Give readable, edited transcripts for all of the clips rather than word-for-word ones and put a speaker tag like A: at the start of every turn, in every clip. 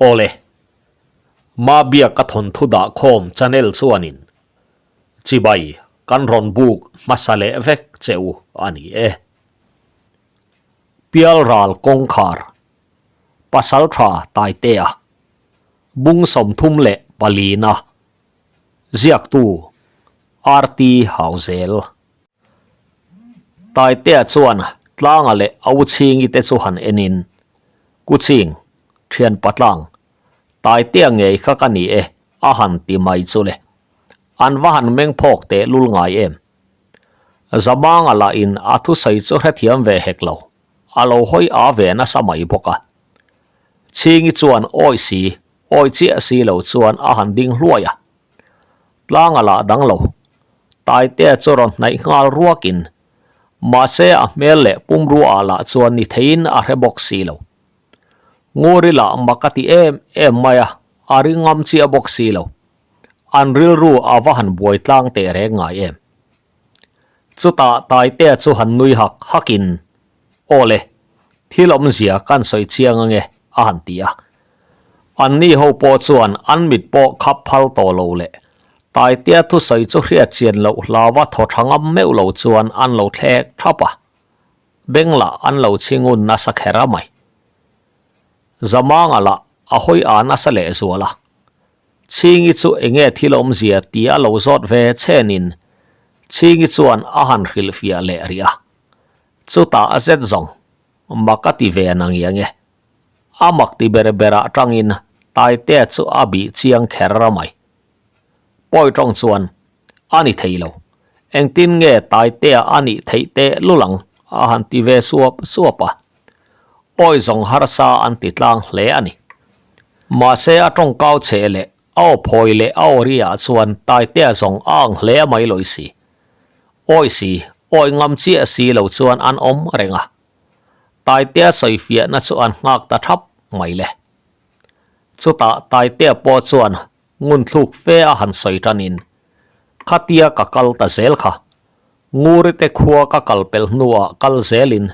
A: Awle, Mabiak ka thawnthu dah khawm channel chuanin chibai kan rawn buk hmasa leh vek che u a ni e. Pialral kawngkhar, Pasaltha Taitea, Bung 34-na, Ziaktu, RT Hauzel. Taitea chuan Tlanga leh a u Chhingi te chu han enin, Ku Chhing, thianpa Tlang, Taitea ngei kha ka ni e, a han ti mai chu le. An va han meng phawk teh lul ngai em. Zamanga lahin a thusawi chu hrethiam ve hek lo, a lo hawi a ve nasa mai bawk a. Chhingi chuan awi si, awi chiah si lo chuan a han ding hluai a. Tlanga lah dang lo. Taitea chu rawn hnaih nghal ruakin, mahse a hmel leh pumruaah lah chuan ni theiin a hre bawk si lo. Nguri lah mak a ti em em mai a, a ring ngam chiah bawk si lo. An rilru a va han buai tlang teh reng ngai em. Chutah Taitea chu han nui hak hakin, Aw le, thil awmzia kan sawi chiang ange, a han ti a. Anni ho pawh chuan an mit pawh khap phal tawh lo leh Taitea thusawi chu hriat chian loh hlauva thaw tha ngam meuh lo chuan an lo thlek thap a, beng lah an lo chhingun nasa kher a mai. Zamanga lah a hawi a nasa lehzual a. Chhingi chu enge thil awmzia tia lo zawt ve chenin Chhingi chuan a han hrilhfiah leh rih a. Chutah a zet zawng mak a ti ve nang iang e. A mak ti ber berah tangin Taitea chu a bih chiang kher mai. Pawi tawng chuan a ni thei lo. Engtin nge Taitea a nih theih teh lul ang a han ti ve suap suap a. Pawi zawng harsa an ti tlang hle a ni. Mahse a tawngkau chhe leh a aw phawi leh a aw riah chuan Taitea zawng a ang hle mai lawi si. Awi si, awi ngam chiah si lo chuan an awm reng a. Taitea sawifiahna chu an nghak ta thap mai le. Chutah Taitea pawh chuan ngun thluk fe a han sawi tanin, Khatia ka kal ta zel kha. Ngurite khua ka kal pel hnuah kal zelin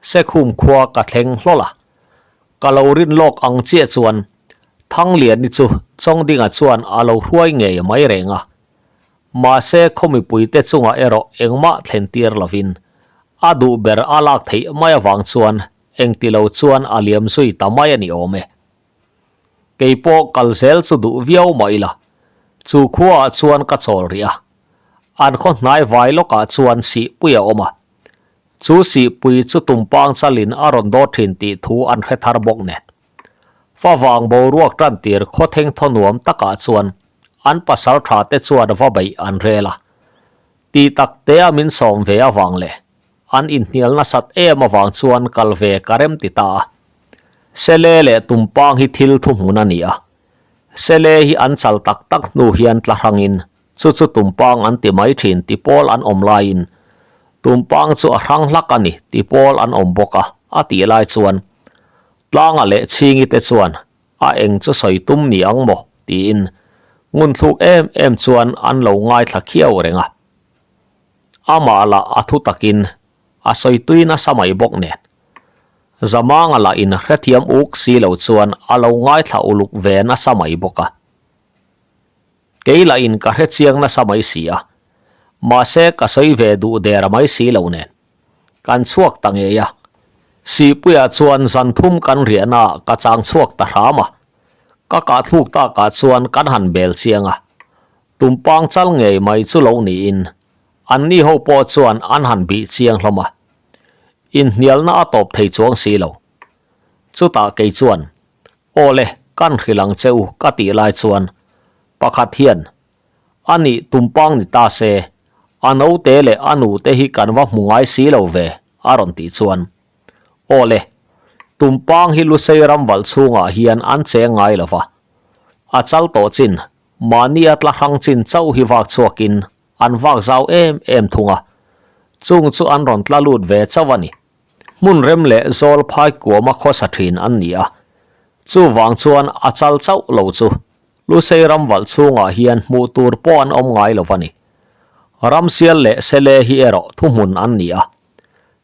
A: Sekhum khua ka thleng hlawl a. Ka lo rin lawk ang chiah chuan Thangliani chu Chawngdinga chuan a lo hruai ngei mai reng a. Mahse khaw mipuite chungah erawh engmah thlen tir lovin a duh ber a lak theih mai avang chuan engti lo chuan a liam zui ta mai a ni awm e. Kei pawh kal zel chu duh viau mah ila, chu khuaah chuan ka chawl rih a. An khaw hnai vai lawkah chuan sihpui a awm a. Chu sihpui chu tumpang chalin a rawn dawt thin tih thu an hre thar bawk nen. Favang boruak tan tir khawtheng thaw nuam takah chuan an pasal tha te chuan va beih an rel a. Tih tak te a min sawm ve avang leh an inhnial nasat em avang chuan kal ve ka rem ti ta a. Sele leh tumpang hi thil thuhmun a ni a. Sele hi an chal tak tak hnu hian tla hrangin chu chu tumpang an ti mai thin ti pawl an awm laiin tumpang chu a hrang hlak a ni ti pawl an awm bawk a a tih lai chuan Tlanga leh Chhingi te chuan a eng chu sawi tum ni ang maw tiin ngun thluk em em chuan an lo ngaithla khiau reng a. Amah lah a thu takin a sawi tui nasa mai bawk nen. Zamanga lah in hrethiam uk si lo chuan a lo ngaithla uluk ve nasa mai bawk a. Kei lah in ka hre chiang nasa mai si a, mahse ka sawi ve duh der mai si lo nen. Kan chhuak ta ngei a. Sihpuiah chuan zan thum kan riahna ah ka chang chhuak ta hram a. Ka kah thluk takah chuan kan han bel chiang a. Tumpang chal ngei mai chu lo niin anni ho pawh chuan an han bih chiang hlawm a. Inhnialna a tawp thei chuang si lo. Chutah kei chuan, Aw le, kan hrilh ang che u ka tih lai chuan pakhat hian, A nih tumpang ni ta se, a naute leh a nute hi kan va hmu ngai si lo ve, a rawn tih chuan, Aw le, tumpang hi Lusei ram valh chhungah hian an cheng ngai lo va, a chal tawh chin, mahni a tla hrang chin chauh hi vak chhuakin an vak zau em em thung a, chung chu an rawn tla lut ve chauh a ni. Hmun rem leh zawl phai kuama khawsa thin an ni a, chuvang chuan a chal chauh lo chu Lusei ram valh chhungah hian hmuh tur pawh an awm ngai lo a ni. Ram sial leh sele hi erawh thuhmun an ni a,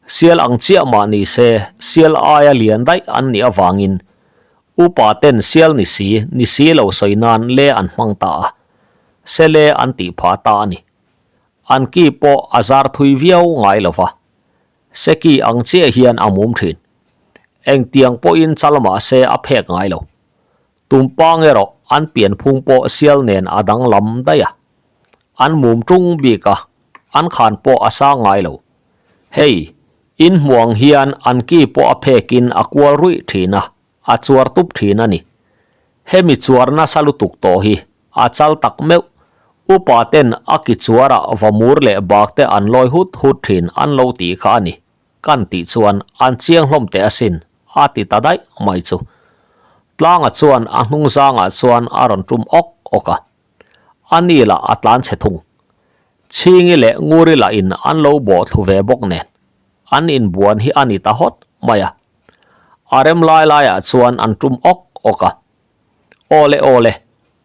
A: sial ang chiah mah ni se sial aia lian daih an nih avangin. Upa ten sial ni si, ni si lo sawi nan le an hmang ta a, sele an tih phah ta a ni. An ki pawh a zar thui viau ngai lo va, seki ang chiah hian a mum thin. Engtiang pawhin chal mah se a phek ngai lo. Tumpang erawh an pianphung pawh sial nen a danglam daih a. An mum tung bik a, an khan pawh a sang ngai lo. Hei, in hmuh ang hian an ki pawh a phekin a kual ruih thin a, a chuar tup thin a ni. Hemi chuar nasa lutuk tawh hi a chal tak meuh, upa ten a ki chuarah va mur leh bak te an lawi hut hut thin an lo tih kha a ni. Kan tih chuan an chiang hlawm teh asin, a ti ta daih mai chu. Tlanga chuan a hnung zangah chuan a rawn tum awk awk a. A ni lah a tlan chhe thung. Chhingi leh Nguri lah in an lo bawh thlu ve bawk nen, an inbuan hi a ni ta hawt mai a. A rem lai laiah chuan an tum awk awk a. Awle awle,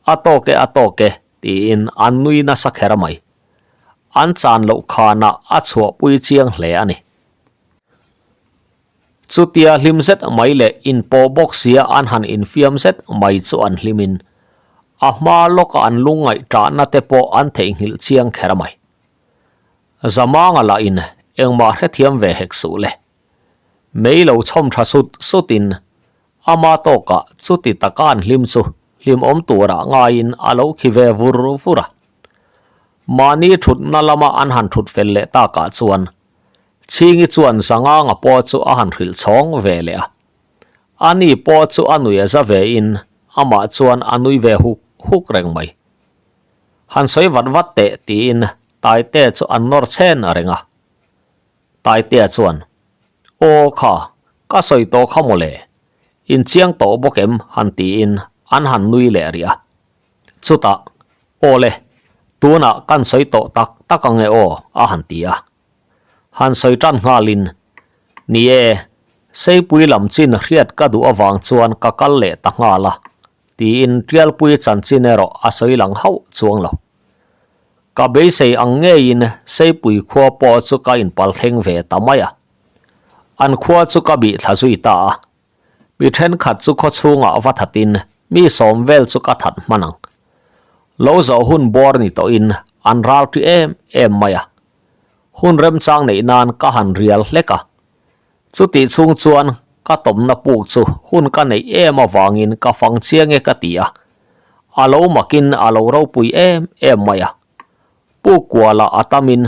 A: a tawk e a tawk e, tiin an nui nasa kher mai. An chan loh khanah a chhuahpui chiang hle a ni. Chutia hlim zet mai leh inpawh bawk sia an han infiam zet mai chu an hlimin a hma lawka an lungngaih ṭahna te pawh an theihnghilh chiang kher mai. Zamanga lahin engmah hrethiam ve hek suh le. Mei lo chhawm ṭha sut sutin ama tawkah chuti taka an hlim chu hlimawm turah ngaiin a lo khi ve vur vur a. Mahni ṭhutna lama an han ṭhut fel leh takah chuan Chhingi chuan Zanganga pawh chu a han hrilh chhawng ve leh a. Ani pawh chu a nui a za ve in amah chuan a nui ve huk huk reng mai. Han sawi vat vat teh tiin Taitea chu an nawr chhen reng a. Taitea chuan, Aw kha, ka sawi tawh kha mawle, in chiang tawh bawk em han tiin an han nui leh rih a. Chutah, Aw le, tunah kan sawi tawh tak tak ang e aw a han ti a. Han sawi tan nghalin, Ni e, Seipui lam chin hriat ka duh avang chuan ka kal leh ta nghal a, tiin Tialpui chanchin erawh a sawi lang hauh chuang lo. Ka beisei ang ngeiin Seipui khua pawh chu ka inpal thleng ve ta mai a. An khua chu ka bih thla zui ta a. Mi thenkhat chu khaw chhungah va thatin mi sawm vel chu ka that hman ang. Lo zawh hun bawr ni tawhin an ral ṭi em em mai a. Hun remchang neih nan ka han rial hlek a. Chutih chhung chuan ka tawmna puk chu hun ka neih em avangin ka fang chiang e ka ti a. A lo makin a lo ropui em em mai a. Puk kualah a tamin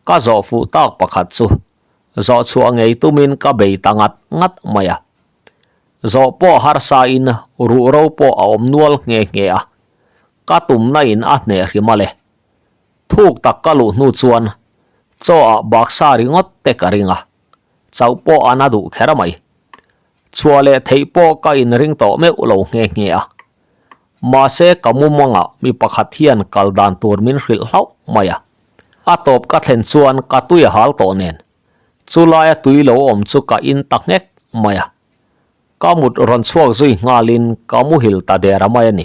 A: ka zawh fuh tak pakhat chu Zawh chhuah ngei tumin ka bei ta ngat ngat mai a. Zawh pawh harsa in ruhro pawh a awm nual nghe nghe a. Ka tumna in a hneh hrim a le. Thuk tak ka luh hnu chuan chaw ah baksa ringawt te ka ring a. Chauh pawh a na duh kher mai. Chhuah leh theih pawh ka inring tawh meuh lo nghe nghe a. Mahse ka mumangah mi pakhat hian kal dan tur min hrilh hlauh mai a. A tawp ka thlen chuan ka tui a hal tawh nen chulaia tui lo awm chu ka in ta nghek mai a. Ka mut rawn chhuak zui nghalin ka muhil ta der a mai a ni.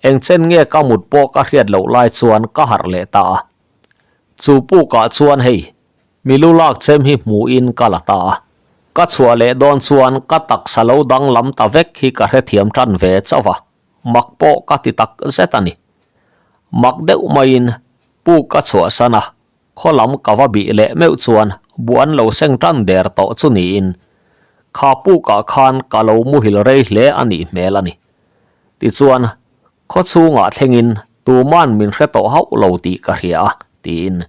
A: Engchen nge ka mut pawh ka hriat loh lai chuan ka harh leh ta a. Chu pukah chuan hei Mi lu lak chem hi hmuhin ka la ta a, ka chhuah leh dawn chuan ka taksa lo danglam ta vek hi ka hrethiam tan ve chauh a, mak pawh ka ti tak zet a ni. Mak deuh maiin puk ka chhuahsan a, khaw lam ka va bih leh meuh chuan buh an lo seng tan der tawh chu niin kha pukah khan ka lo muhil rei hle a nih hmel a ni. Tichuan, Khaw chhungah thlengin tuman min hre tawh hauh lo tih ka hria a, tiin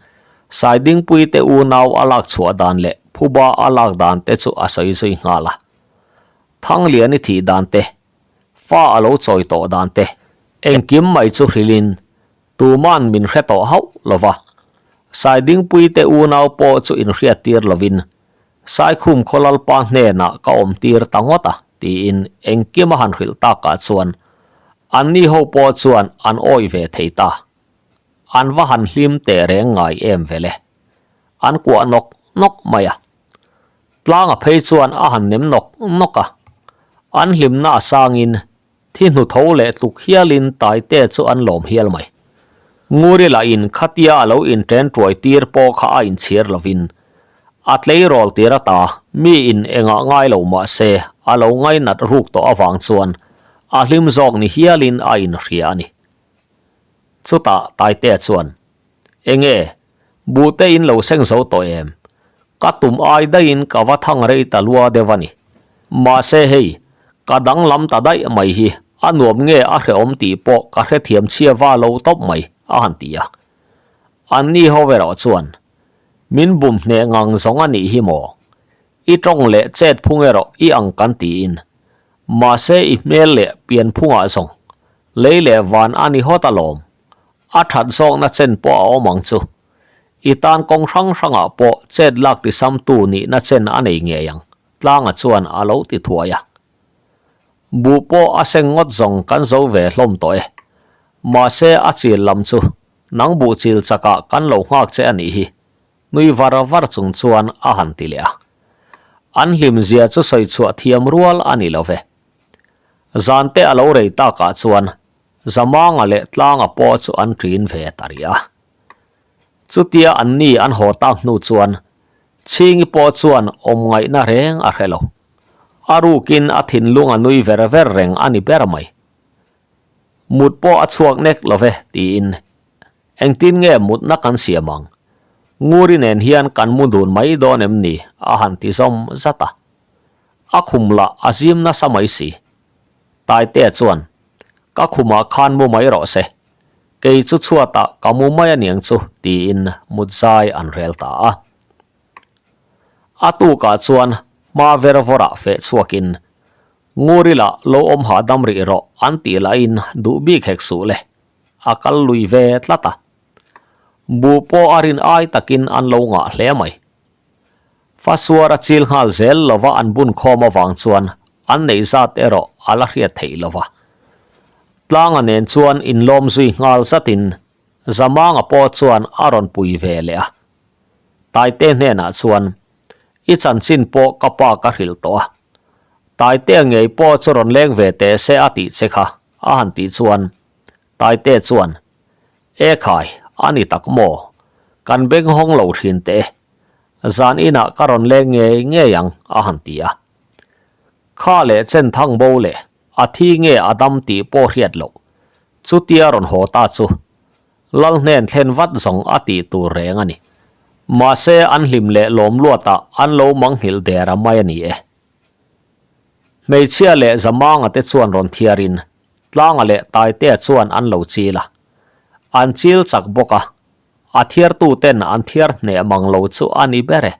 A: Saidingpui te unau a lak chhuah dan leh phuba a lak dan te chu a sawi zui nghal a. Thangliani thih dan te, fa a lo chawi tawh dan te, engkim mai chu hrilhin tuman min hre tawh hauh lo va. Saidingpui te unau pawh chu inhriattir lovin Saikhum khaw lalpa hnenah ka awm tir ta ngawt a, tiin engkim a han hrilh takah chuan anni ho pawh chuan an awih ve thei ta. An va han hlim teh reng ngai em vele. An kuah nawk nawk mai a. Tlanga phei chuan a han nem nawk nawk a. An hlimna a sangin Thi hnu tho leh tluk hialin Taite chu an lawm hial mai. Nguri lahin khatia a lo inṭen ṭuai tir pawh kha a inchhir lovin a tleirawl tir ata mi in engah ngai lo mah se a lo ngainat ruk tawh avang chuan a hlim zawk ni hialin a inhria a ni. Chutah Taitea chuan, Enge, buhte in lo seng zo tawh em? Ka tum ai daihin ka va thang rei ta lua deuh a ni. Mahse hei, ka danglam ta daih mai hi a nuam nge a hrehawm tih pawh ka hrethiam chhia va lo tawp mai, a han ti a. Anni ho erawh chuan, Min bum hneh ngang zawng a nih hi maw? I tawng leh chet phung erawh i ang kan tiin. Mahse i hmel leh pian phungah zawng lei leh van a ni hawt alawm. A that zawkna chen pawh a awm ang chu. I tan kawng hrang hrangah pawh chet lak tisamtu nihna chen a nei ngei ang, Tlanga chuan a lo ti thuai a. Buh pawh a seng ngawt zawng kan zo ve hlawm tawh e. Mahse a chil lam chu nang buh chil chakah kan lo nghak che a nih hi, nui var var chung chuan a han ti leh a. An hlim zia chu sawi chhuah thiam rual a ni lo ve. Zan te a lo rei takah chuan Zamanga leh Tlanga pawh chu an ṭin ve ta rih a. Chutia an ni an haw tak hnu chuan Chhingi pawh chuan awm ngaihna reng a hre lo. A rukin a thinlung a nui ver ver reng a ni ber mai. Mut pawh a chhuak nek lo ve tiin engtin nge mutna kan siam ang? Nguri nen hian kan mu dun mai dawn em ni? a han ti zawm zat a. A khum lah a zim nasa mai si. Taitea chuan, Ka khumah khan mu mai rawh se. Kei chu chhuatah ka mu mai aniang chu tiin mut zai an rel ta a. A tukah chuan hma ver vawrah feh chhuakin, Ngurila lo awm hahdam rih rawh an tih lahin duh bik hek suh le, a kal lui ve tlat a. Buh pawh a rin ai takin an lo ngah hle mai. Fasuar a chil nghal zel lova an bun khawm avang chuan an neih zat erawh a la hriat theih lova. Tlanga nen chuan inlawm zui nghal zatin Zamanga pawh chuan a rawn pui ve leh a. Taite hnenah chuan, I chanchin pawh ka pa ka hrilh tawh a. Taitea ngei pawh chu rawn leng ve teh se a tih che kha, a han tih chuan Taite chuan, E khai, a ni tak maw? Kan beng hawng lo thin teh e. Zan inah ka rawn leng ngei ngei ang, a han ti a. Kha leh chen thang bo leh a thi nge a dam tih pawh hriat loh. Chutia rawn haw ta chu Lal hnen thlen vat zawng a tih tur reng a ni. Mahse an hlim leh lawm luatah an lo manghilh der a mai a ni e. Hmeichhia leh Zamanga te chuan rawn thiarin Tlanga leh Taitea chuan an lo chil a. An chil chak bawk a, a thiartuten an thiar hneh mang lo chu a ni ber e.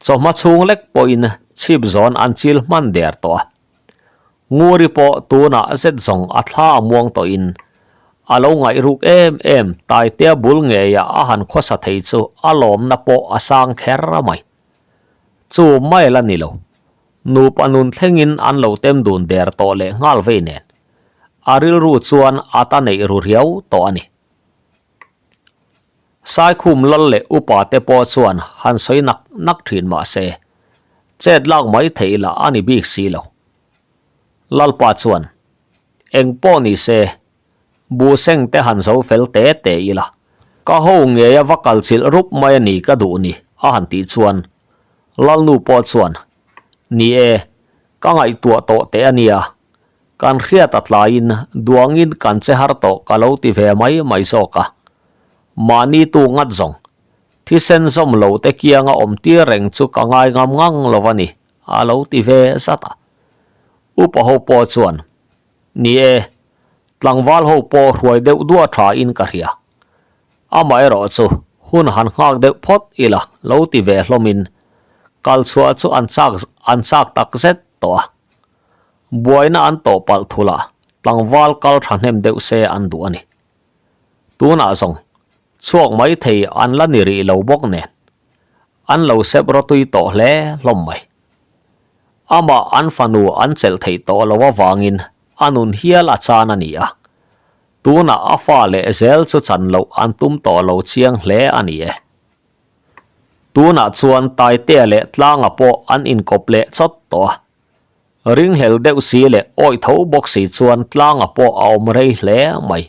A: Chawhma chhung lek pawhin chhip zawn an chil hman der tawh a. Nguri pawh tunah zet zawng a thla a muang tawhin a lo ngaih ruk em em Taitea bul ngeia a han khawsa thei chu a lawmna pawh a sang kher mai. Chu mai la ni lo. Nupa nun thlengin an lo tem dun der tawh leh nghal vei nen a rilru chuan a ta neih ru riau tawh a ni. Saikhum lal leh upa te pawh chuan han sawi nak nak thin mah se, chet lak mai theih lah a ni bik si lo. Lalpa chuan, Eng pawh ni se, buh seng te han zo fel te te ila, ka ho ngei a va kal chilh rup mai a ni ka duh ni, a han tih chuan Lalnu pawh chuan, Ni e, ka ngaihtuah tawh teh a nia, Kan hriat a tlaiin duangin kan che har tawh ka lo ti ve mai mai zawk a. Mahni tu ngat zawng, thisen zawm lo te kianga awm tir reng chu ka ngai ngam ngang lo a ni, a lo ti ve zat a. Upa ho pawh chuan, Ni e, tlangval ho pawh hruai deuh duah tha in ka hria. Amaherawh chu hun han nghak deuh phawt ila lo ti ve hlawmin kal chhuah chu an chak an chak tak zet tawh a. Buaina an tawh palh thul a, tlangval kal thahnem deuh se an duh a ni. Tunah zawng, chhuak mai thei an la ni rih lo bawk nen, an lo sep rawtui tawh hle hlawm mai. Amah an fanu an chelh theih tawh lo avangin a nun hial a chan a ni a, tunah a fa leh zel chu chan loh an tum tawh lo chiang hle a ni e. Tunah chuan Taitea leh Tlanga pawh an inkawp leh chawt tawh a. Ringhlel deuh si leh awih tho bawk si chuan tlanga pawh a awm rei hle mai.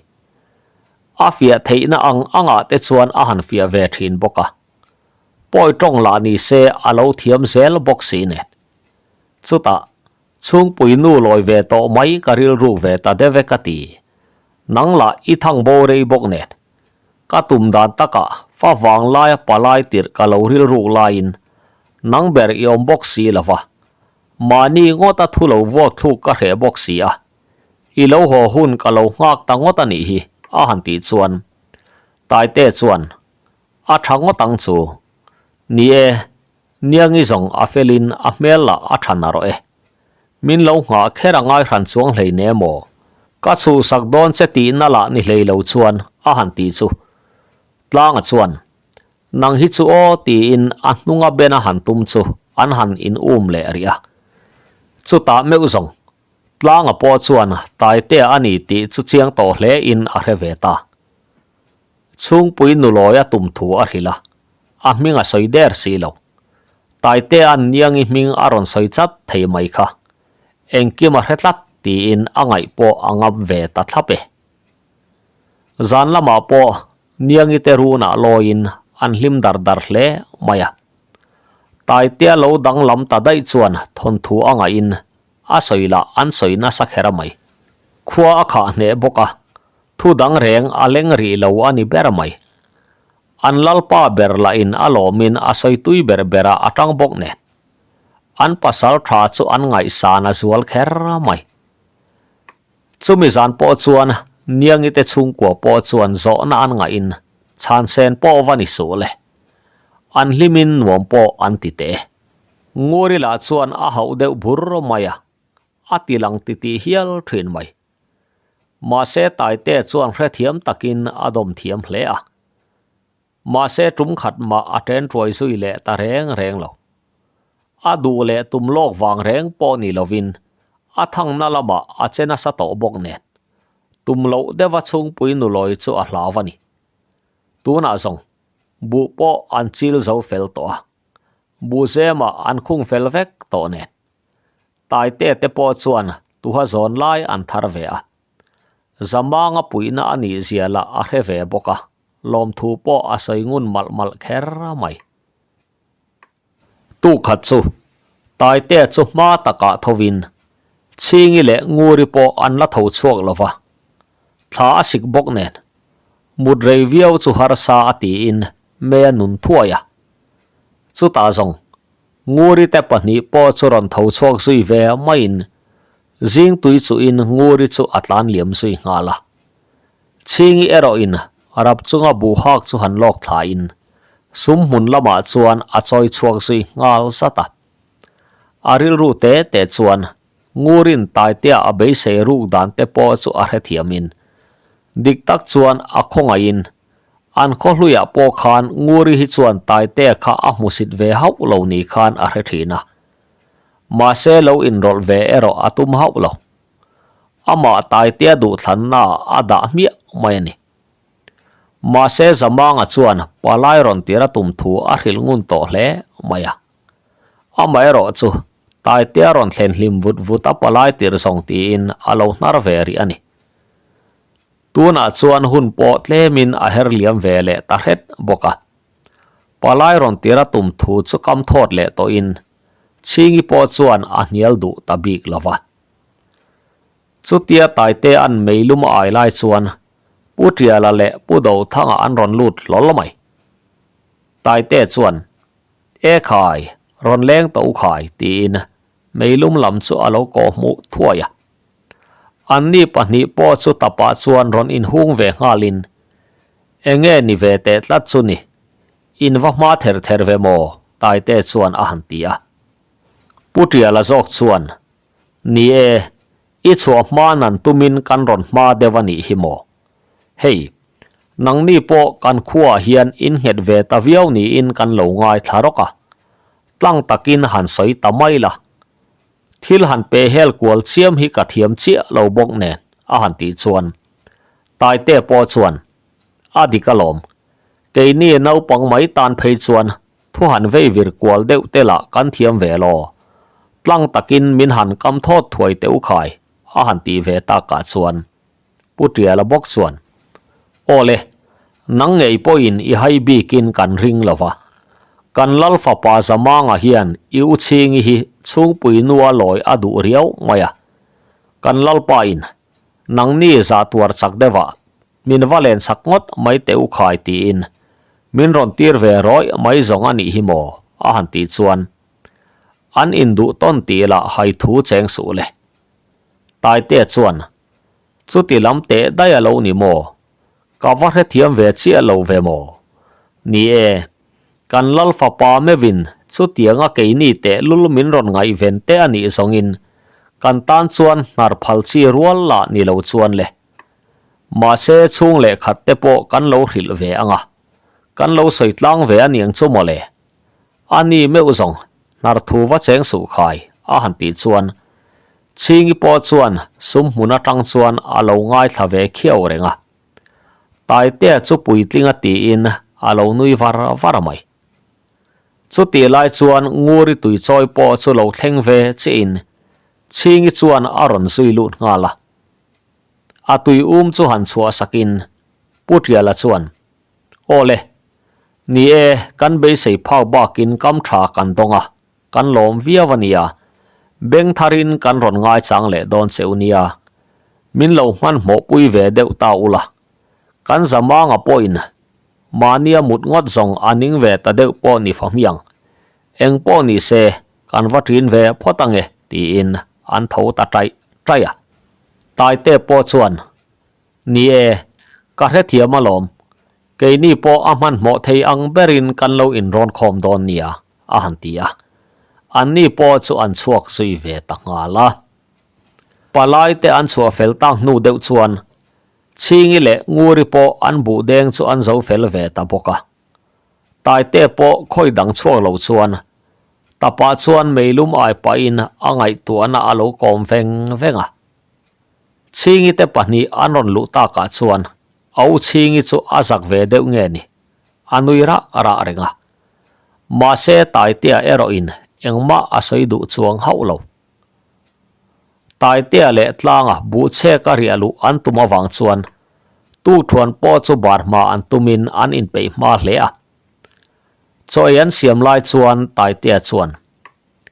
A: A fiah theihna ang angah te chuan a han fiah ve thin bawk a. Pawi tawng lah ni se a lo thiam zel bawk si nen. Chutah, chhungpui nu lawi ve tawh mai ka rilruk ve ta deuh e ka ti. Nang lah i thang bo rei bawk nen. Ka tum dan takah fa vang laia palai tirh ka lo rilruk laiin nang ber i awm bawk si lo va. Mahni ngawta thu lo vuak thluk ka hreh bawk si a. I lo haw hun ka lo nghak ta ngawt a nih hi, a han tih chuan Taite chuan a tha ngawt ang chu. Ni e, Niangi zawng a felin a hmel lah a tha narawh e. Min lo nghah kher a ngai hran chuang hlei ne maw? Ka chhuhsak dawn che tihna lah ni hlei lo chuan a han ti chu. Tlanga chuan, Nang hi chu aw tiin a hnunga ben a han tum chu an han in um leh rih a. Chutah meuh zawng, Tlanga pawh chuan Taitea a ni tih chu chiang tawh hle in a hre ve ta. Chhungpui nulawi a tum thu a hrilh a, a hming a sawi der si lo. Taitea'n Niangi hming a rawn sawi chat thei mai kha. Engkim a hre tlat tiin a ngaih pawh a ngam ve ta thlap e. Zan lamah pawh Niangi te runah lawiin an hlim dar dar hle mai a. Taitea lo danglam ta daih chuan thawnthu a ngaihin A sawi lah an sawi nasa kher a mai. Khua a khah hneh bawk a, thu dang reng a leng rih lo a ni ber mai. An lalpa ber lahin a lawmin a sawi tui ber berah a tang bawk nen. An pasal tha chu an ngaihsan a zual kher mai. Chumi zan pawh chuan Niangi te chhungkua pawh chuan zawhna an ngahin chhansen pawh va ni suh le. An hlimin nuam pawh an ti teh e. Nguri lah chuan a hauh deuh bur mai a, a ti lang titih hial thin mai. Mahse Taite chuan hrethiam takin a dawm thiam hle a. Mahse tum khat mah a ṭen ṭuai zui leh ta reng reng lo. A duh leh tum lawk vang reng pawh ni lovin a thangna lamah a che nasa tawh bawk nen, tum loh deuha chhungpui nulawi chu a hlau a ni. Tunah zawng buh pawh an chil zo fel tawh a. Buhzemah an khung fel vek tawh nen. Taite te pawh chuan tuha zawn lai an thar ve a. Zamanga puihna a nih zia lah a hre ve bawk a, lawmthu pawh a sawi ngun malh malh kher mai. Tukhat chu Taite chu hma takah thovin Chhingi leh Nguri pawh an la tho chhuak lo va, thla a sik bawk nen mut rei viau chu harsa a tiin mei a nun thuai a. Chutah zawng, Nguri te pahnih pawh chu rawn tho chhuak zui ve maiin zingtui chuhin Nguri chu a tlan liam zui nghal a. Chhingi erawhin rap chunga buh hak chu han lawk thlain sum hmun lamah chuan a chawi chhuak zui nghal zat a. A rilru te te chuan Ngurin Taitea a beisei ruk dan te pawh chu a hrethiamin dik tak chuan a khawngaihin An khaw hluiah pawh khan Nguri hi chuan Taitea kha a hmusit ve hauh lo ni khan a hre thin a. Mahse lo inrawlh ve erawh a tum hauh lo. Amah Taitea duhthlanna ah a dah hmiah mai a ni. Mahse Zamanga chuan palai rawn tir a tum thu a hrilh ngun tawh hle mai a. Amaherawh chu Taitea rawn thlen hlim vut vut a palai tir zawng tiin a lo hnar ve rih a ni. Tunah chuan hun pawh tlemin a her liam ve leh ta hret bawk a. Palai rawn tira tum thu chu kam thawt leh tawhin Chhingi pawh chuan a hnial duh ta bik lo va. Chutia Taite an meilum a ai lai chuan Pu Tiala leh Pu Dothanga an rawn lut hlawl mai. Taite chuan, E khai, rawn leng tawh u khai tiin meilum lam chu a lo kawhhmuh thuai a. Anni pahnih pawh chu tapah chuan rawn inhung ve nghalin, Enge ni ve teh tlat chu ni, in va hma ther ther ve maw? Taite chuan a han ti a. Pu Tiala zawk chuan, Ni e, i chhuah hma nan tumin kan rawn hma deuh a nih hi maw? Hei, nangni pawh kan khuaah hian in nghet ve ta viau niin kan lo ngaithla rawk a, tlang takin han sawi ta mai la, Thil han pe hel kual chiam hi ka thiam chiah lo bawk nen a han tih chuan Taite pawh chuan a dik alawm. Keini naupang mai tan phei chuan thu han vei vir kual deuh te lah kan thiam ve law. Tlang takin min han kam thawt thuai teh u khai a han tih ve takah chuan Pu Tiala bawk chuan Aw le, nang ngei pawhin i hai bikin kan ring lo va. Kan Lal fapa Zamanga hian i u Chhingi hi chhungpui nua lawi a duh riau mai a. Kan Lalpa in, Nangni zah tuar chak deuh ah min va len chak ngawt mai teh u khai tiin min rawn tir ve rawih mai zawng a nih hi maw a han tih chuan an induh tawn tih lah hai thu cheng suh le. Taitea chuan, Chuti lam teh daih a lo ni maw? Ka va hrethiam ve chiah lo ve maw? Ni e, kan Lal fapa meuhin chutianga keini tehlul min rawn ngaihven te a nih zawngin kan tan chuan hnar phal chi rual lah ni lo chuan le. Mahse chhung leh khat te pawh kan lo hrilh ve ang a, kan lo sawi tlang ve a niang chu maw le. A ni meuh zawng, hnar thu va cheng suh khai, a han tih chuan Chhingi pawh chuan sum hmun atang chuan a lo ngaithla ve khiau reng a. Taitea chu puitling a tiin a lo nui var var mai. Chutih lai chuan Nguri tuichawi pawh chu lo thleng ve chiahin Chhingi chuan a rawn zui lut nghal a. A tui um chu han chhuah sakin Pu Tiala chuan, Aw le, ni e, kan beisei phak bakin kam tha kan dawng a, Kan lawm viau a nia. Beng tharin kan rawn ngaichang leh dawn che u nia. Min lo hmanhmawh pui ve deuh ta ula. Kan Zamanga pawhin mahnia mut ngawt zawng a ning ve ta deuh pawh ni fa hmiang. Eng pawh ni se, kan va ṭin ve phawt ange tiin an tho ta ṭaih ṭaih a. Taite pawh chuan, Ni e, ka hrethiam alawm. Keini pawh a hmanhmawh thei ang berin kan lo inrawn khawm dawn nia, a han ti a. Anni pawh chu an chhuak zui ve ta nghal a. Palai te an chhuah fel tak hnu deuh chuan Chhingi leh Nguri pawh an buh deng chu an zo fel ve ta bawk a. Taite pawh khawi dang chhuak lo chuan tapah chuan meilum ai pahin a ngaihtuahna a lo kawm veng veng a. Chhingi te pahnih an rawn luh takah chuan a u Chhingi chu a zak ve deuh nge ni? A nui rah rah reng a. Mahse Taitea erawhin engmah a sawi duh chuang hauh lo. Taitea leh Tlanga buhchhek a riah luh an tum avang chuan Tukthuan pawh chu bar hma an tumin an inpeih hma hle a. Chaw ei an siam lai chuan Taitea chuan,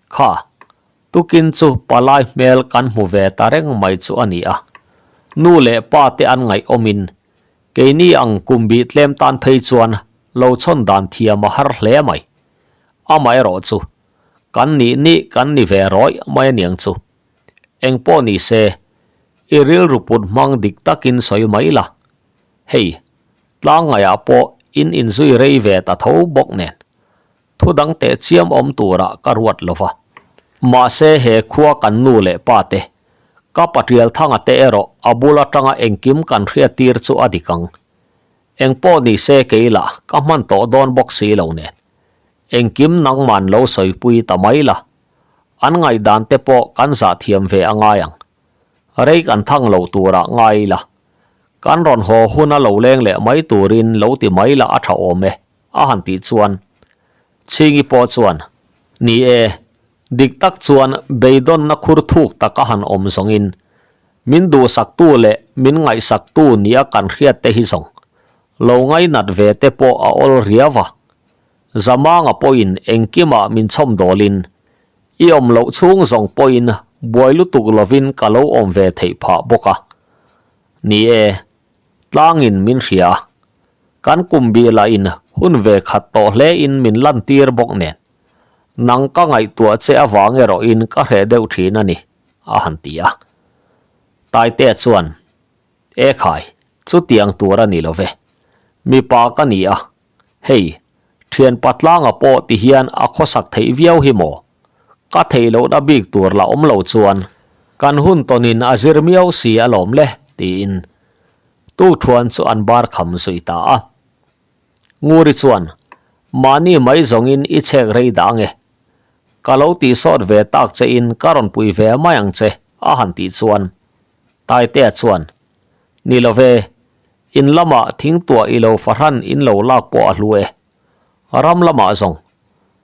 A: Kha, tukin chu palai hmel kan hmu ve ta reng mai chu a ni a. Nu leh pa te an ngaihawmin Keini ang kum bih tlem tan phei chuan lo chhawn dan thiam a har hle mai. Amaherawh chu, kan nih nih kan ni ve rawih mai aniang chu. Eng pawh ni se, i rilru put hmang dik takin sawi mai la. Hei, tlang ngaihah pawh in inzui rei ve ta tho bawk nen. Thu dang teh chiam awm turah ka ruat lo va. Mahse he khua kan nu leh pa te, ka patrial thanga te erawh a bul atanga engkim kan hriat tir chu a dik ang. Engpawh ni se kei lah ka hman tawh dawn bawk si lo nen. Engkim nangman lo sawipui ta mai la. An ngaihdan te pawh kan zah thiam ve a ngai ang. Rei kan thang lo turah ngai ila. Kan rawn haw huna lo leng leh mai turin lo ti mai la a tha awm e. A han tih chuan Chhingi pawh chuan, Ni e, dik tak chuan beidawnna khur thuk tak a han awm zawngin min duhsaktu leh min ngaihsaktu nia kan hriat te hi zawng lo ngainat ve te pawh a awl riau a. Zamanga pawhin engkimah min chhawm dawlin i awm loh chhung zawng pawhin buai lutuk lovin ka lo awm ve theih phah bawk a. Ni e, Tlangin min hria a, kan kum bih lahin hun ve khat tawh hlein min lantir bawk nen, nang ka ngaihtuah che avang erawhin ka hreh deuh thin a ni, a han ti a. Taitea chuan, E khai, chutiang tur a ni lo ve. Mipa ka ni a, hei, thianpa tlanga pawh ti hian a khawsak theih viau hi maw? Ka theih lohna bik tur la awm lo chuan kan hun tawnin a zir miau si alawm le, tiin Tukthuan chu an bar kham zui ta a. Nguri chuan, Mahni mai zawngin i chhek rei dah ange. Ka lo tih sawt ve tak che in ka rawn pui ve mai ang che, a han tih chuan Taitea chuan, Ni lo ve, in lamah thingtuah i lo fahran in lo lak pawh a hlu e. Ram lamah zawng,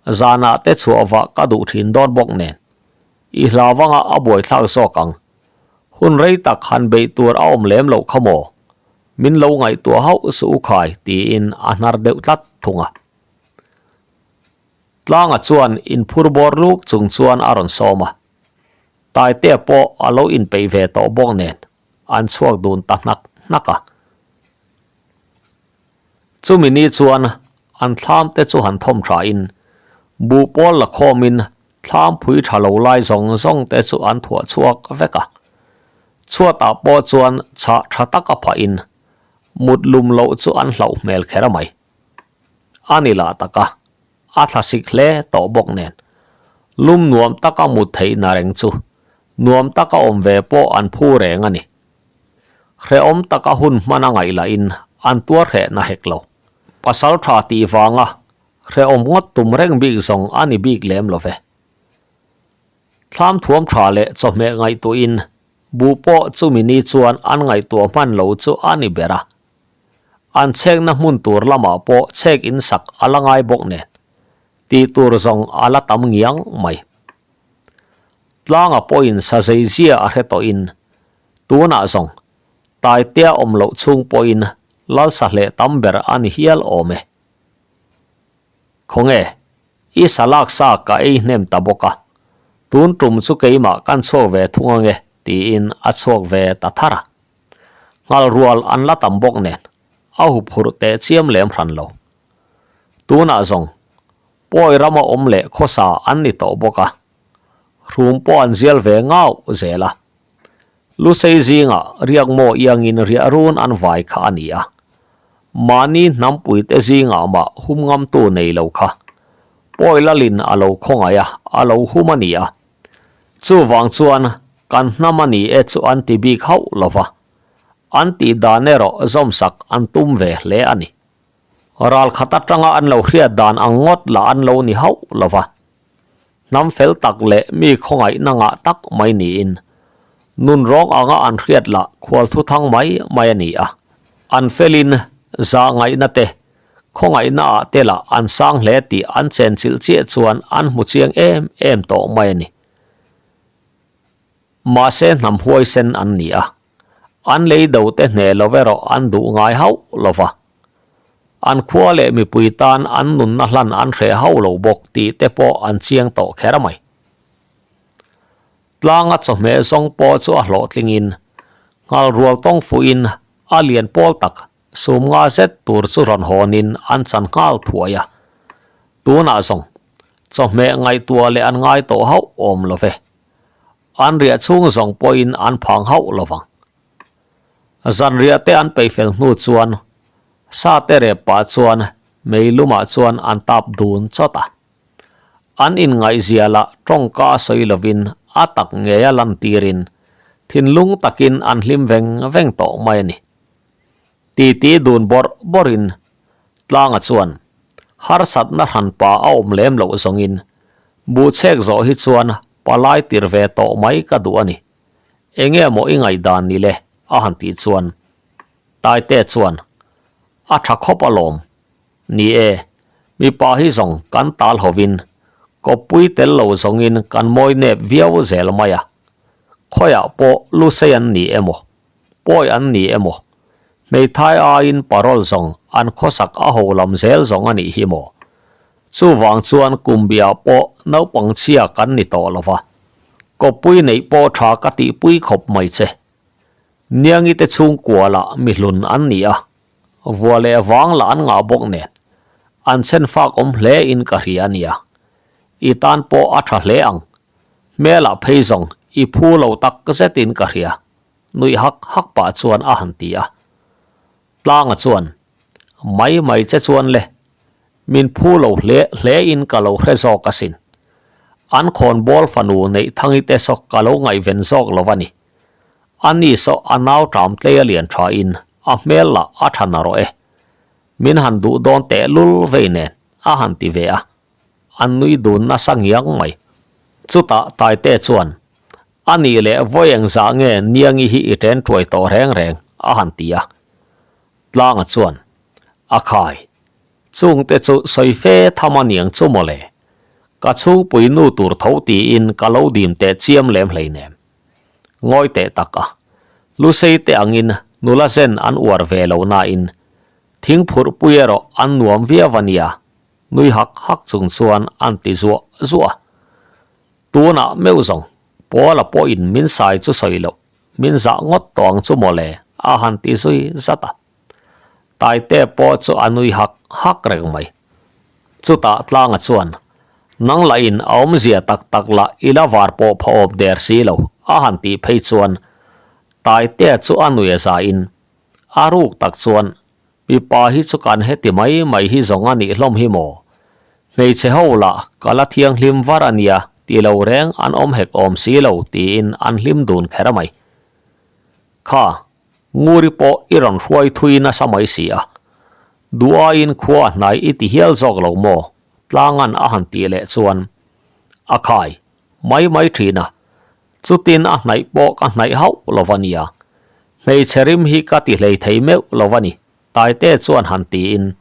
A: zanah te chhuah vah ka duh thin dawn bawk nen, i hlau anga a buaithlak zawk ang. Hun rei tak han beih tur a awm lem loh kha maw? Min lo ngaihtuah hauh suh u khai tiin a hnar deuh tlat thung a. Tlanga chuan inphur bawr luk chung chuan a rawn sawm a. Taitea pawh a lo inpeih ve tawh bawk nen an chhuak dun ta hnak hnak a. Chumi ni chuan an thlam te chu han thawm tha in buh pawl la khawm in thlam phui tha lo lai zawng zawng te chu an thuah chhuak vek a. Chhuat ah pawh chuan chhah tha tak a phah in mut lum loh chu an hlauh hmel kher mai. A ni lah tak a, a thla sik hle tawh bawk nen lum nuam taka mut theih na reng chu nuam taka awm ve pawh an phu reng a ni. Hrehawm taka hun hman a ngaih lahin an tuar hreh na hek lo. Pasal tha tih vanga hrehawm ngawt tum reng bik zawng a ni bik lem lo ve. Thlam thuam tha leh chawhmeh ngaihtuahin buh pawh chumi ni chuan an ngaihtuah hman lo chu a ni ber a. An chhekna hmun tur lamah pawh chhek in sak a la ngai bawk nen tih tur zawng a la tam ngiang mai. Tlanga pawhin sazeizia a hre tawhin Tunah zawng, Taitea awm loh chhung pawhin Lalsa hleh tam ber a ni hial awm e. Khawnge, i sa lak sa ka ei hnem ta bawk a, tun tum chu keimah kan chhuak ve thung ange tiin a chhuak ve ta thar a. Nghal rual an la tam bawk nen, a hup hurh teh chiam lem hran lo. Tunah zawng, Pawi rama awm leh khawsa an ni tawh bawk a, hrum pawh an zial ve ngau zel a. Lusei zingah riakmaw iangin riah run an vai kha a ni a. Mahni hnampuite zingah mah hum ngamtu nei lo kha pawi lalin a lo khawngaih a, a lo hum a ni a. Chuvang chuan kan hnam a ni e chu an ti bik hauh lo va, an tih dan erawh zawmsak an tum ve hle a ni. Ral khat atanga an lo hriat dan ang ngawt lah an lo ni hauh lo va. Hnam fel tak leh mi khawngaihna ngah tak mai niin, nun rawng anga an hriat lah khual thu thang mai mai a ni a. An felin zah ngaihna te, khawngaihna ah te lah an sang hle tih an chenchilh chiah chuan an hmu chiang em em tawh mai a ni. Mahse hnam huaisen an ni a, an lei do te hneh lo erawh an duh ngai hauh lo va. An khua leh mipui tan an nunna hlan an hreh hauh lo bawk tih te pawh an chiang tawh kher mai. Tlanga chawhmeh zawng pawh chu a hlawhtlingin nghal rual tawng fuhin a lian pawl tak sum nga zet tur chu rawn hawnin an chan nghal thuai a. Tunah zawng chawhmeh ngaihtuah leh an ngai tawh hauh awm lo ve. An riah chhung zawng pawhin an phang hauh lo vang. Zanriah te an peihfel hnu chuan sa te rep pah chuan mei lumah chuan an tap dun chawt a. An inngaihzia lah tawngka a sawi lovin a tak ngei a lantirin thinlung takin an hlim veng veng tawh mai a ni. Titi dun bawrh bawrhin Tlanga chuan harsatna hranpa a awm lem loh zawngin buhchhek zawh hi chuan palai tir ve tawh mai ka duh a ni. Enge maw i ngaihdan ni le? a han tih chuan Taite chuan a tha khawp alawm. Ni e, mipa hi zawng kan tal hovin kawppui tel lo zawngin kan mawi nep viau zel mai a. Khawiah pawh lusei an ni emaw? Pawi an ni emaw? Hmeithai aiin parol zawng an khawsak a ho lam zel zawng a nih hi maw? Chuvang chuan kumbiah pawh naupang chhia kan ni tawh lo va, kawppui neih pawh tha ka tihpui khawp mai che. Niangi te chhungkua lah mihlun an ni a, vua leh vang lah an ngah bawk nen, an chhen fak awm hle in ka hria a nia. I tan pawh a tha hle ang, hmelah phei zawng i phu lo tak zetin ka hria. Nuih hak hak pah chuan a han ti a. Tlanga chuan, Mai mai che chuan le, min phu lo hle hle in ka lo hre zawk asin. An khawn bawl fanu neih thangi te saw ka lo ngaihven zawk lo a ni. A ni saw a nau ṭam tlei a lian ṭha in a hmel lah a ṭha narawh e. Min han duh dawn teh lul vei nen a han ti ve a. An nui dun nasa ngiang mai. Chutah Taite chuan, A nih leh vawi engzah nge Niangi hi i ṭen ṭuai tawh reng reng? a han ti a. Tlanga chuan, A khai, chungte chu sawi fe tham a niang chu mawle. Ka chhungpui nu tur tho tiin ka lo dim teh chiam lem hleinem. Ngawi teh tak a, Lusei te angin nula zen an uar ve lo nain thingphurhpui erawh an nuam viau a nia. Nui hak hak chung chuan an ti zuah zuah a. Tunah meuh zawng, Paula pawhin min sai chu sawi loh, min zah ngawt tawh ang chu mawle, a han ti zui zat a. Taite pawh chu a nui hak hak reng mai. Chutah Tlanga chuan, Nang lahin a awmzia tak tak lah i la var pawh pha awm der si lo, a han tih phei chuan Taitea chu a nui a zain, a ruk tak chuan, Mipa hi chu kan heti mai mai hi zawng a nih hlawm hi maw? Hmeichhe ho lah ka la thianghlim var a nia ti lo reng an awm hek awm si lo tiin an hlim dun kher mai. Kha, Nguri pawh i rawn hruai thui nasa mai si a. Duh aiin khua a hnai i ti hial zawk lo maw? Tlangan a han tih leh chuan a khai mai mai thin a. Chutin a hnaih pawh ka hnaih hauh lo va nia. Hmeichhe rim hi ka ti hlei thei meuh lo va ni, Taite chuan han tiin.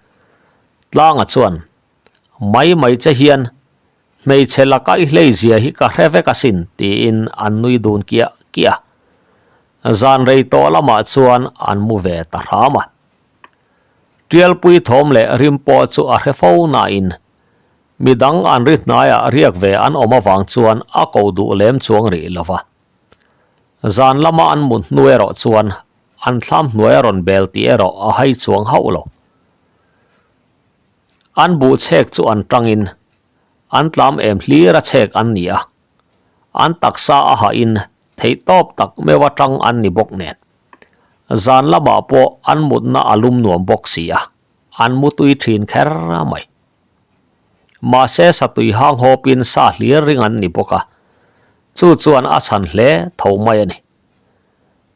A: Tlanga chuan, Mai mai che hian hmeichhe laka i hlei zia hi ka hre vek asin, tiin an nui dun kiah kiah a. Zan rei tawh lamah chuan an mu ve ta hram a. Tialpui thawm leh rim pawh chu a hre fo nain Midang an ri hnaiah riak ve an awm avang chuan a ko duh lem chuang rih lo va. Zan lama an mut hnu erawh chuan an thlam hnuai a rawn bel tih erawh a hai chuang hauh lo. An buh chhek chu an tangin an tlam em hlir a chhek an ni a, an taksa a hahin theihtawp tak meuh atang an ni bawk nen. Zan lamah pawh an mutna a lum nuam bawk si a, an mutui thin kher mai. Mahse satui hang hawpin sa hlir ring an ni bawk a, chu chuan a chhan hle tho mai a ni.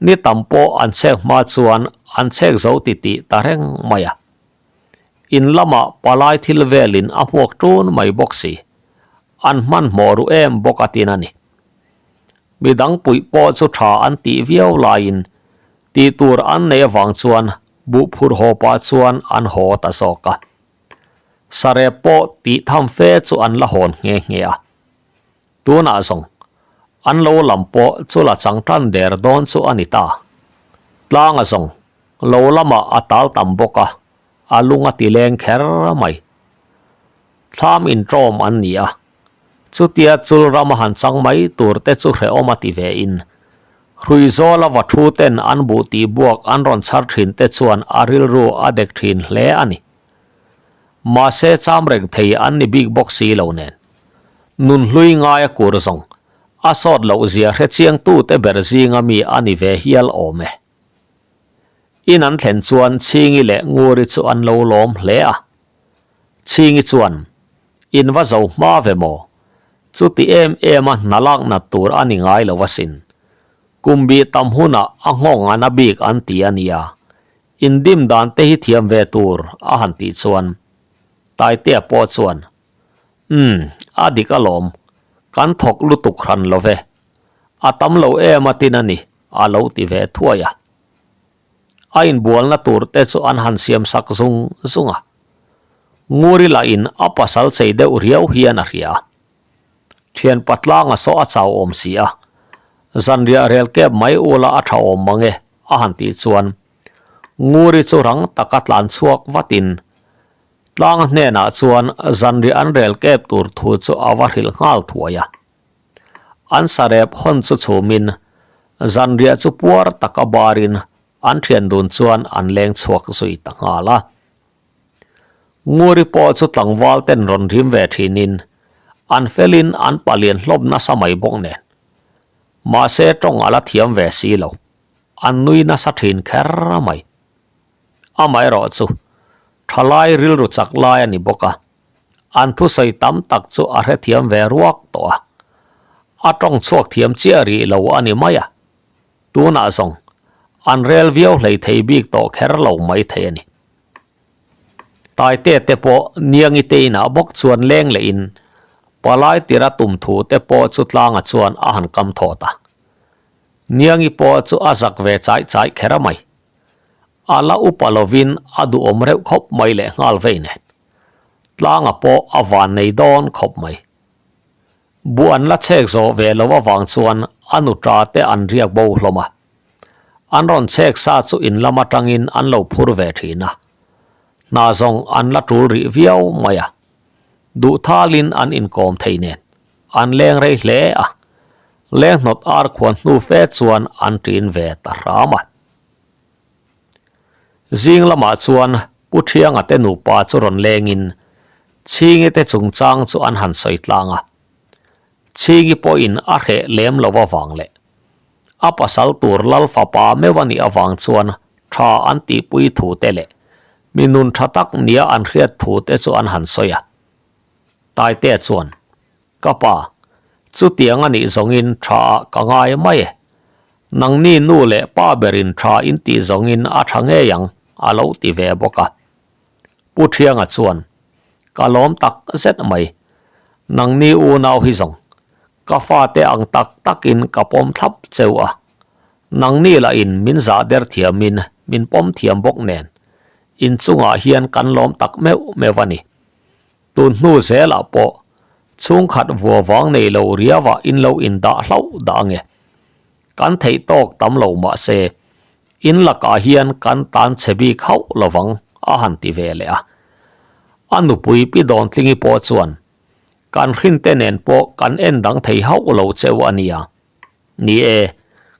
A: Ni tam pawh an chhek hma chuan an chhek zo ti tih ta reng mai a. In lamah palai thil velin a hmuak ṭun mai bawk si, an hmanhmawh ru em bawk a tin a ni. Midang puih pawh chu tha an tih viau laiin tih tur an nei avang chuan buh phur haw pah chuan an haw ta zawk a. Sarep pawh tih tham fe chu an la hawn nghe nghe a. Tunah zawng, an lo lam pawh chu la chang tan der dawn chu a ni ta. Tlanga zawng, lo lamah a tal tam bawk a, a lung a ti leng kher mai. Thlam intawm an ni a, chutia chul rama han chang mai tur te chu hrehawm a ti ve in, Hruizawla va thu ten an buh tih buak an rawn chhar thin te chuan a rilru a dek thin hle a ni. Mahse cham reng thei an ni bik bawk si lo nen. Nunhlui ngaia kur zawng a sawt loh zia hre chiang tute ber zinga mi a ni ve hial awm e. In an thlen chuan Chhingi leh Nguri chu an lo lawm hle a. Chhingi chuan, In va zo hma ve maw? Chuti em em a hna lak nat tur a ni ngai lo asin. Kum bih tam hunah a nghawng a na bik an ti a nia. In dim dan te hi thiam ve tur a han tih chuan Taitea pawh chuan, Umm, a dik alawm. Kan thawk lutuk hran lo ve. A tam lo em a tin a ni, a lo ti ve thuai a. A inbualna tur te chu an han siam sak zung zung a. Nguri lahin a pasal chei deuh riau hian a hria a. Thian patlanga saw a chau awm si a, zanriah rel kep mai ula a tha awm mang e a han tih chuan Nguri chu rang taka tlan chhuak vatin tlanga hnenah chuan zanriah an rel kep tur thu chu a va hrilh nghal thuai a. An sarep hawn chu chhumin zanriah chu puar taka barin an thian dun chuan an leng chhuak zui ta nghal a. Nguri pawh chu tlangval ten rawn rim ve thinin an felin an palian hlawm nasa mai bawk nen. Mahse tawng a la thiam ve si lo, an nui nasa thin kher mai. Amaherawh chu thalai rilru chak lai a ni bawk a, an thusawi tam tak chu a hrethiam ve ruak tawh a. A tawng chhuak thiam chiah rih lo a ni mai a. Tunah zawng an rel viau hlei thei bik tawh kher lo mai thei a ni. Taite te pawh Niangi te inah bawk chuan leng leh in palai tira tum thu te pawh chu tlanga chuan a han kam thawt a. Niangi pawh chu a zak ve chaih chaih kher a mai. A la upa lovin a duhawm reuh khawp mai leh nghal vei nen. Tlanga pawh a van nei dawn khawp mai. Buh an la chhek zawh ve lo avang chuan a nuta te an riak bo hlawm a. An rawn chhek sa chu in lam atangin an lo phur ve thin a. Hna zawng an la tul rih viau mai a. Duhthalin an inkawm thei nen an leng rei hle a, leng hnawt ar khuan hnu fe chuan an ṭin ve ta hram a. Zing lamah chuan Pu Thianga te nupa chu rawn lengin Chhingi te chungchang chu an han sawi tlang a. Chhingi pawhin a hreh lem lo avang leh a pasal tur Lal fapa meuh a nih avang chuan tha an tihpui thu te leh mi nun tha tak nia an hriat thu te chu an han sawi a. Taitea chuan, Ka pa, chutiang a nih zawngin tha ah ka ngai mai e. Nangni nu leh pa berin tha in tih zawngin a tha ngei ang, a lo ti ve bawk a. Pu Thianga chuan, Ka lawm tak zet mai. Nangni unau hi zawng, ka fate ang tak takin ka pawm thlap cheu a. Nangni lahin min zah der thiamin min pawm thiam bawk nen, inchungah hian kan lawm tak meuh meuh a ni. Tun hnu zelah pawh chhungkhat vua vang nei lo riauah in lo indah hlauh dah ange. Kan theih tawk tam lo mah se, in lakah hian kan tan chhe bik hauh lovang a han ti ve leh a. A nupui Pi Dawntlingi pawh chuan, Kan hrinte nen pawh kan en dang thei hauh lo cheu a nia. Ni e,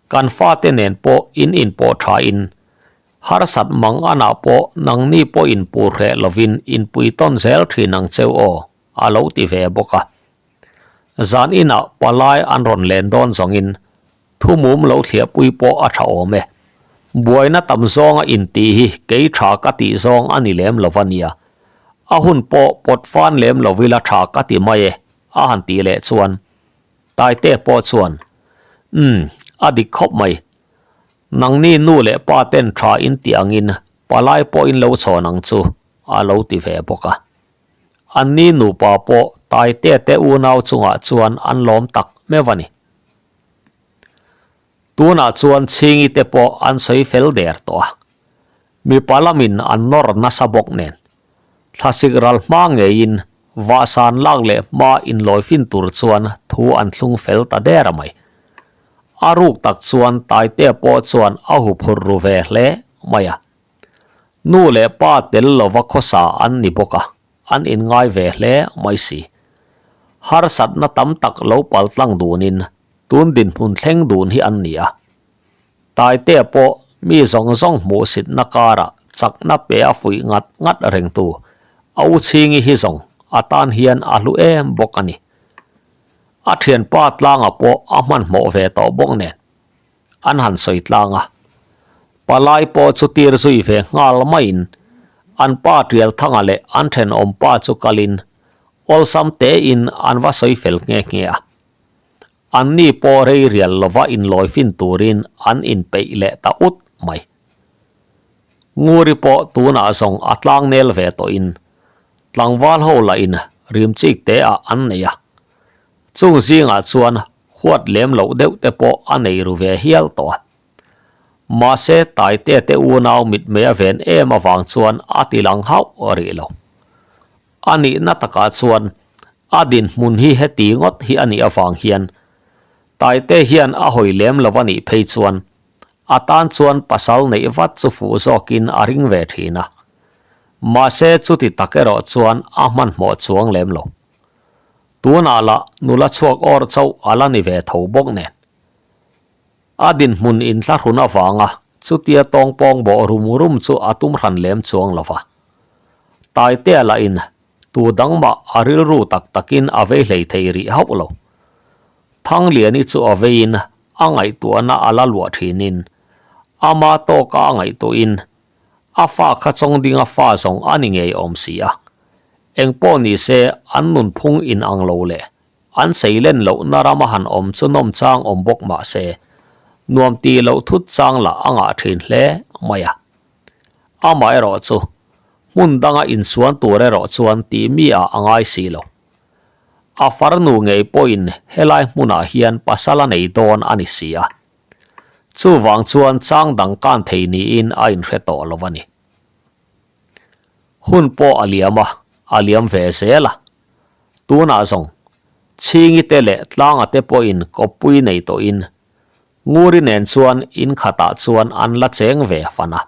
A: kan fate nen pawh in inpawh thain Harsat mang anah pawh nangni pawh inpur hreh lovin inpui tawn zel thin ang cheu aw, a lo ti ve bawk a. Zan inah palai an rawn len dawn zawngin thumum lo thliahpui pawh a tha awm e. Buaina tam zawnga intih hi kei tha ka tih zawng a ni lem lo va nia. A hun pawh pawt fan lem lo ila tha ka ti mai e, a han tih leh chuan Taite pawh chuan, Umm, a dik khawp mai. Nangni nu leh pa ten tha in tih angin palai pawh in lo chhawn ang chu, a lo ti ve bawk a. Anni nupa pawh Taitea te unau chungah chuan an lawm tak meuh a ni. Tunah chuan Chhingi te pawh an sawi fel der tawh a. Mipa lamin an nawr nasa bawk nen, thlasik ral hma ngeiin vahsan lak leh hma inlawifin tur chuan thu an thlung fel ta der a mai. A ruk tak chuan Taitea pawh chuan a huphurh ru ve hle mai a. Nu leh pa tel lova khawsa an ni bawk a, an inngai ve hle mai si. Harsatna tam tak lo paltlang dunin tun dinhmun thleng dun hi an ni a. Taitea pawh mi zawng zawng hmuhsitna karah chakna pe a fuih ngat ngat rengtu a u Chhingi hi zawng a tan hian a hlu em bawk a ni. A thianpa tlanga pawh a hmanhmawh ve tawh bawk nen an han sawi tlang a. Palai pawh chu tir zui ve nghal maiin an pa Tialthanga leh an thenawmpa chu kalin awlsam tein an va sawi fel nghe nghe a. Anni pawh rei rial lova inlawifin turin an inpeih leh ta ut mai. Nguri pawh tunah zawng a tlang nel ve tawhin tlangval ho lahin rim chik te ah an nei a. Chung zingah chuan huat lem loh deuh te pawh a nei ru ve hial tawh a. Mahse Taitea te unau mitmei a ven em avang chuan a ti lang hauh rih lo. A nihna takah chuan a dinhmun hi heti ngawt hi a nih avang hian Taite hian a hawi lem lo a nih phei chuan a tan chuan pasal neih vat chu fuh zawkin a ring ve thin a. Mahse chuti tak erawh chuan a hmanhmawh chuang lem lo. Tunah lah nula chhuak awr chauh a la ni ve tho bawk nen. A dinhmun inthlahrun avanga chutia tawngpawng bawh rum rum chu a tum hran lem chuang lo va. Taitea lahin tu dang mah a rilru tak takin a vei hlei thei rih hauh lo. Thangliani chu a veiin a ngaihtuahna a la luah thinin ama tawka a ngaihtuahin a fa kha chawng dinga fa zawng a ni ngei awm si a. Engpawh nise an nunphung inang lo leh An seilen lohna rama han awm chu nawm chang awm bawk mah se, nuam tih loh thut chang lah a ngah thin hle mai a. Amaherawh chu, hmun danga insuan tur erawh chuan tih mi ah a ngai si lo. A farnu ngei pawhin helai hmunah hian pasal a nei dawn a ni si a. Chuvang chuan chang dang kan thei niin a inhre tawh lo a ni. Hun pawh a liam a, a liam ve zel a. Tunah zawng, Chhingi te leh Tlanga te pawhin kawppui nei tawhin Nguri nen chuan in khatah chuan an la cheng ve fan a.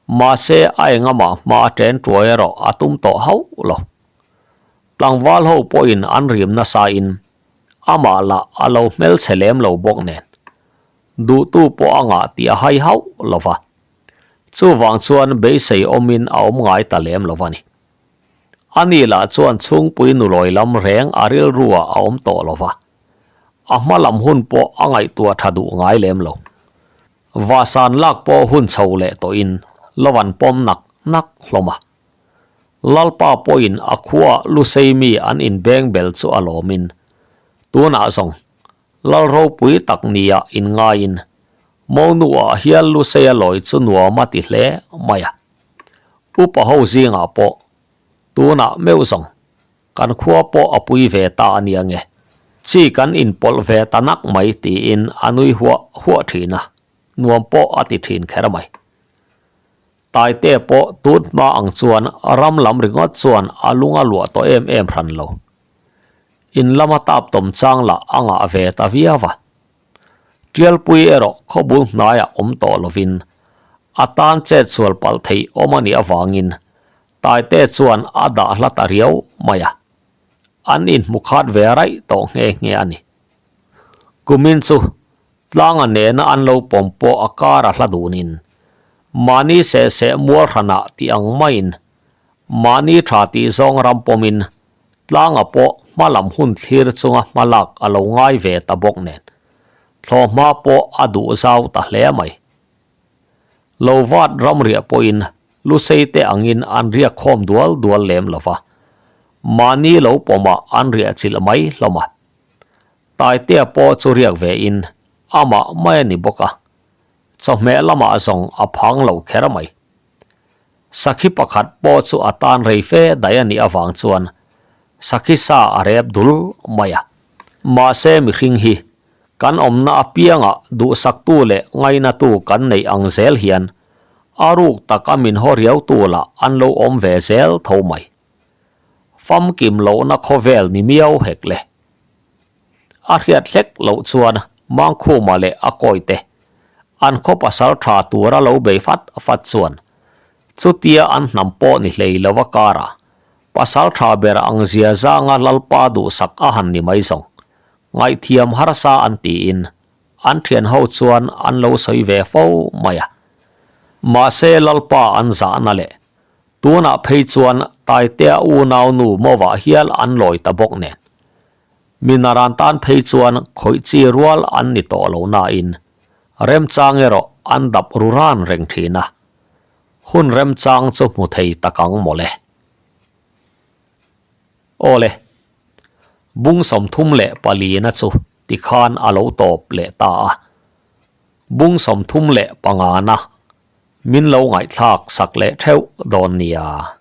A: Mahse a engamah hma a chen tuai erawh a tum tawh hauh lo. Tlangval ho pawhin an rim nasa in amah lah a lo hmelchhe lem lo bawk nen duhtu pawh a ngah tih a hai hauh lo va. Chuvang chuan beisei awmin a awm ngai ta lem lo va ni. Ani lah chuan chhungpui nulawi lam reng a rilruah a awm tawh lo va, a hma lam hun pawh a ngaihtuah tha duh ngai lem lo. Vahsan lak pawh hun chho leh tawhin lo an pawm nak nak hlawm a. Lalpa pawhin a khuaah Lusei mi an inbeng bel chu a lawmin, tunah zawng Lal ropui tak nia inngaiin Monuah hial Lusei a lawi chu nuam a ti hle mai a. Upa ho zingah pawh tunah meuh zawng kan khua pawh a pui ve ta a nia nge, chi kan inpawlh ve ta nak mai tiin a nui huah huah thin a, nuam pawh a ti thin kher mai. Taite pawh tun hma ang chuan ram lam ringawt chuan a lung a luah tawh em em hran lo. In lama tap tawm chang lah a ngah ve ta viau a. Tialpui erawh khawbul hnaiah awm tawh lovin a tan chet sual palh theih awm a nih avangin Taite chuan a dah hla ta riau mai a, an inhmu khat ve raih tawh nghe nghe a ni. Kumin chu tlanga nena an lo pawm pawh a kar a hla dunin mahni seh seh mual hranah tih ang maiin mahni tha tih zawng ram pawmin Tlanga pawh hma lam hun thlir chunga hma lak a lo ngai ve ta bawk nen, thlawhhma pawh a duh zau ta hle mai. Lo vat ramriah pawhin Lusei te angin an riak khawm dual dual lem lo va, mahni lo pawmah an riah chilh mai hlawm a. Taitea pawh chu riak ve in amah mai a ni bawk a, chawhmeh lamah zawng a phang lo kher mai. Sakhi pakhat pawh chu a tan rei fe daih a nih avang chuan sakhi sa a rep dul mai a. Mahse mihring hi kan awmna apiangah duhsaktu leh ngainatu kan neih ang zel hian a ruk taka min haw riautu lah an lo awm ve zel tho mai. Famkim lohna khawvel ni miau hek le. A hriat hlek loh chuan Mangkhuma leh a kawite an khaw pasal tha tura lo bei fat fat chuan chutia an hnam pawh ni hlei lo a kara pasal tha ber ang zia zanga Lalpa duhsak a han ni mai zawng ngaihthiam harsa an tiin an thian ho chuan an lo sawi ve fo mai a. Mahse Lalpa an zahna leh tunah phei chuan Taitea unaunu mawah hial an lawi ta bawk nen Minaran tan phei chuan khawih chi rual an ni tawh lo nain remchang erawh an dap ru ran reng thin a, hun remchang chu hmu thei tak ang mawle. Awle, bung 34na chu tikhan a lo tawp leh ta a, bung 35na min lo ngaihthlak sak leh theuh dawn nia.